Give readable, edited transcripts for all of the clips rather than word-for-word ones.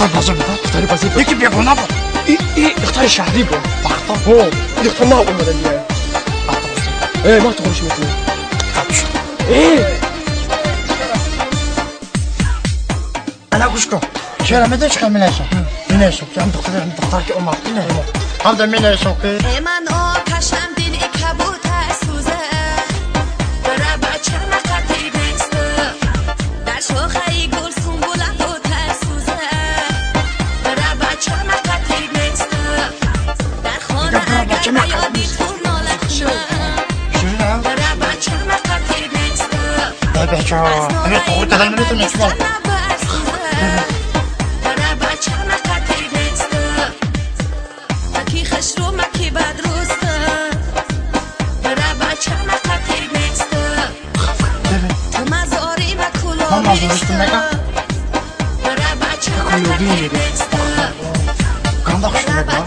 Духтар бозор буд? Духтари бозор буд. Яки бегона буд. И духтари шаҳрӣ буд. Бахто. Ҳо, духтар нав омада дия. Бахто. Ман ту хурш мекунам. Ана гӯш кун. Чера медонӣ чӣ кор менависам? Менависам ки ҳам духтар ки омад, ҳам да менависам ки ман оташам дили кабутар сӯзад, бара бачама қатӣ нест, дар шохаи гул сунбула бутар сӯзад, бара бачама қатӣ нест, дар хона агар ба ёди ту нола кунам, бара бачама қатӣ нест. Бача, ҳамин тоғри кардан наметавонем. Ман мазористам мегам. Ганда хуш мегам.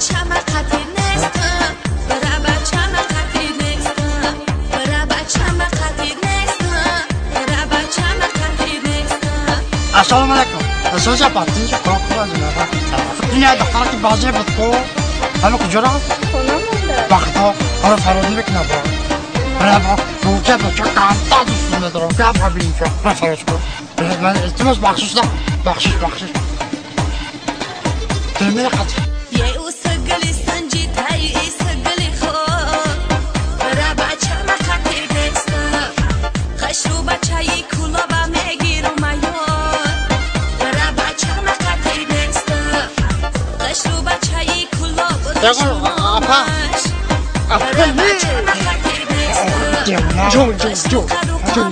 Ассалому алайкум. Соза патинча қурқу Ин як духтара ки бозӣ буд ку. Ҳама куҷо рафт? Хона монда. Вақтҳо ҳама фарёд мекунад бо. Браво, рӯза бача ганда дӯст медорам. Гап бинча. Ман фарёд кун. Ман илтимос бахшиш да. Бахшиш, бахшиш. Дилмера қат. Апа. Апа не. Ҷон, ҷон, ҷон. Ҷон,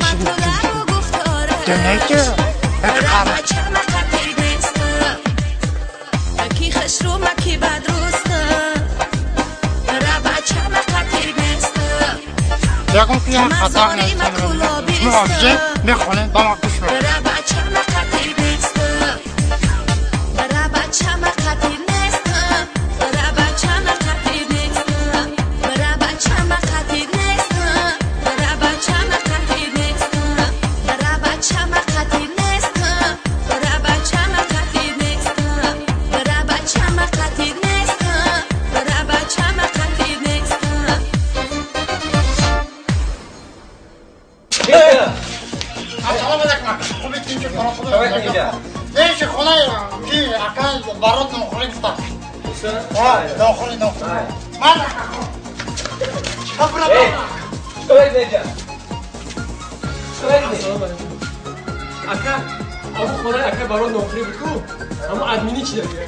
ҷон. Ягон ки як хатар нест. Шумо мехонед, ба ман гӯш медиҳед. Барот нохӯрӣ гуфтам. Нохӯрӣ, нохӯрӣ. Ман Ака, аму хонаи ака барот нохӯрӣ буд ку? Аму админи чи дагия?